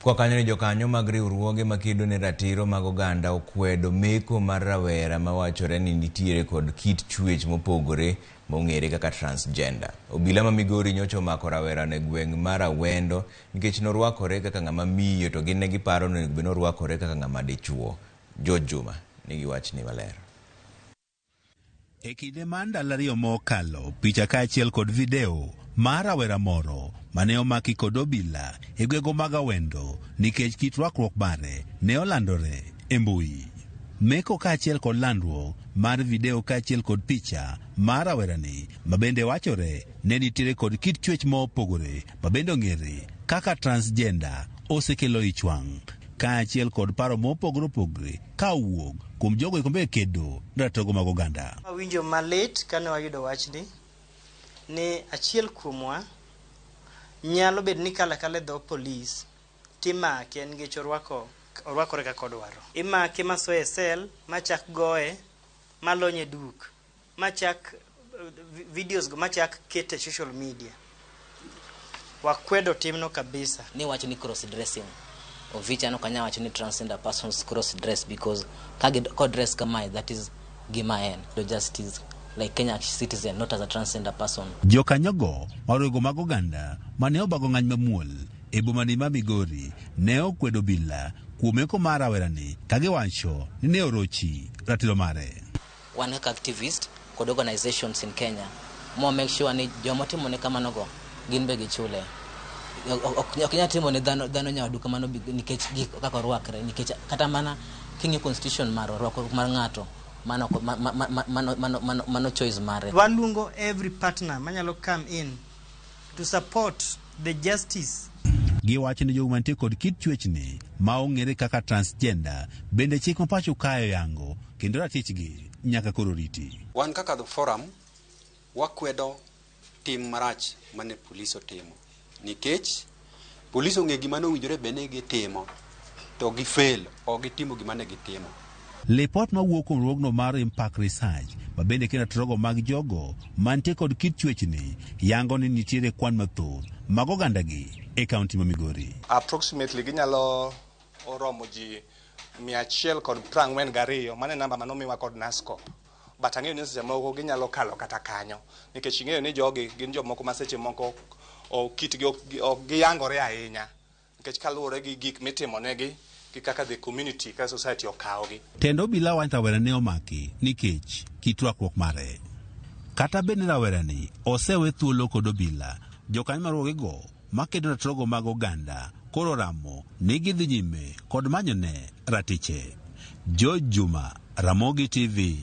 Kwa kanyo ni jokanyo mag riwruoge makedo ne ratiro mag oganda okwedo meko mar rawera mawachore ni nitiere kod kit chwech mopogore mong'ere kaka transgender. Obila ma Migori nyocha omako rawerano e gweng' mar Awendo nikech norwakore kaka ng'ama miyo to gin ne giparo ni onego bed ni orwakore kaka ng'ama dichuo. George Juma nigi wachni maler. E kinde mar ndalo 2 mokalo, picha kaachiel kod video mar rawera moro mane omaki kod obila e gwenge mag Awendo nikech kit rwakruok mare ne olandore e mbui. Meko kaachiel kod landruok mar video kaachiel kod picha mar rawerani mabende wachore ne nitiere kod kit chwech mopogore mabende ong'ere kaka transgender osekelo ich wang' kaachiel kod paro mopogore opogore ka owuok kuom jogo eko kedo ratiro mag oganda. Awinjo malit kane wayudo wachni ni achiel kuomwa nyalo bedo ni kalo akala e dho polis timake nikech orwakore kaka odwaro. Imake masoye e cell machak goye malonye duk machak videos go machak kete social media. Wakwedo timno kabisa. Ni wacho ni cross dressing Ovicha no kanya wacho ni transgender persons cross dress because ka ko dress kamae, that is gima en the justice like Kenya citizen, not as a transgender person. Jokanyogo marwego mag oganda mane obago ng'any mamuol e bomani ma Migori ne okwedo obila kuom meko mar rawerani ka giwacho ni ne orochi ratiro mare. Wan kaka activist kod organizations in Kenya mo make sure ni joma timo ne kamano go gin be gichule. Ok nyal timo ne dhano nyawadu kamano nikech gik kaka orwakre, nikech kata mana king'iyo constitution marwa, rwakruok mar ng'ato mano choice mare. Waluongo every partner manyalo come in to support the justice. Giwacho ni jogo mantie kod kit chwechni ma ong'ere kaka transgender bende chik ma pacho kae oyango kendo ratichgi nyaka koro riti. Wan kaka the forum wakwedo tim marach mane polis otimo nikech polis ong'e gima nowinjore bed ni gitimo to gifail, ok gitimo gima ne gitimo. Lipot mawuok kuom riwruogno mar Impact Research ma bende kendo ratiro mag jogo mantie kod kit chwechni yango ni nitiere kwan mathoth mag ogandagi e kaunti ma Migori. Approximately ginyalo oromo ji 142. Mano e namba manomiwa kod NASCOP, but ang'eyo ni seche moko ginyalo kalo kata kanyo nikech ing'eyo ni jogi gin jomoko ma seche moko kitgi ok giyangore ahinya nikech kaluwore gi gik mitimonegi gi kaka the community ka society okawogi. Tend obila wacho rawera ne omaki nikech kit rwakruok mare. Kata bed ni rawerani osewe thuolo kod obila, jokanyo mar riwruogego makedo ratiro mag oganda koro ramo ni gidhi nyime kod manyone ratiche. George Juma, Ramogi TV.